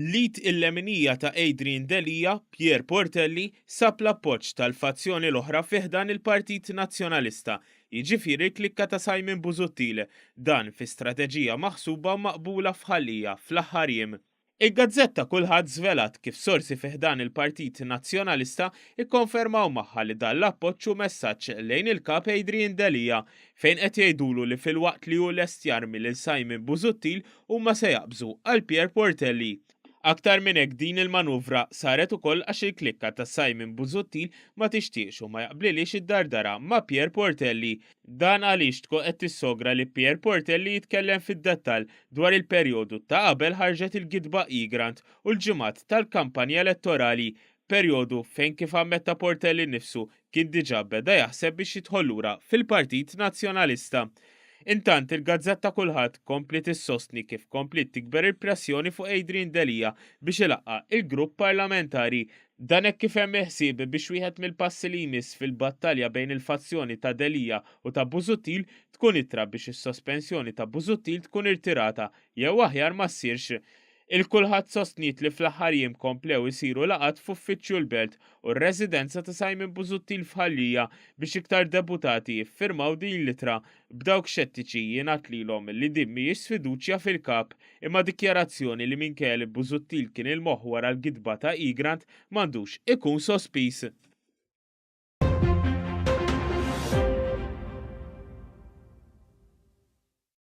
L-id il-leminija ta' Adrian Delia, Pierre Portelli, sab l-appoġġ tal-fazzjoni l-oħra fi ħdan il-Partit Nazzjonalista, jiġifieri l-klikka ta' Simon Busuttil, dan fi strateġija maħsuba u maqbula f'Ħal Lija fl-aħħar jiem. Il-gazzetta Kulħadd żvelat kif sorsi fi ħdan il-Partit Nazzjonalista kkonfermaw magħha li dan l-appoġġ hu messaġġ lejn il-Kap Adrian Delia fejn qed jgħidulu li filwaqt li hu lest jarmi lil Simon Busuttil huma se jaqbżu għal Pierre Portelli. Aktar minn hekk din il-manuvra saret ukoll għax il-klikka ta' Simon Busuttil ma tixtieqx u ma jaqblilhiex id-dardara ma' Pierre Portelli. Dan għaliex tkun qed tissogra li Pierre Portelli jitkellem fid-dettall dwar il-perjodu ta' qabel ħarġet il-gidba Egrant u l-ġimgħat tal-kampanja elettorali, perjodu fejn kif ammetta Portelli nnifsu kien diġà beda jaħseb biex jidħol lura fil-Partit Nazzjonalista. Intant, il-gazzetta Kulħadd kompliet issostni kif kompliet tikber il-pressjoni fuq Adrian Delia biex ilaqqa' il-grupp parlamentari Dan hekk kif hemm il-ħsieb biex wieħed mill-passi li jmiss fil-battalja bejn il-fazzjoni ta' Delia u ta' Busuttil tkun ittra biex is-sospensjoni ta' Busuttil tkun irtirata jew aħjar ma ssirx. Il-Kulħadd sostniet li fl-aħħar jiem komplew isiru laqgħat f'uffiċċju l-Belt u r-residenza ta' Simon Busuttil f'Ħal Lija biex iktar deputati jiffirmaw din l-ittra B'dawk xettiċi jingħad lilhom li din mhijiex sfiduċja fil-Kap, imma dikjarazzjoni li minkejja li Busuttil kien il-moħħ wara l-gidba ta' Egrant m'għandux ikun sospiż.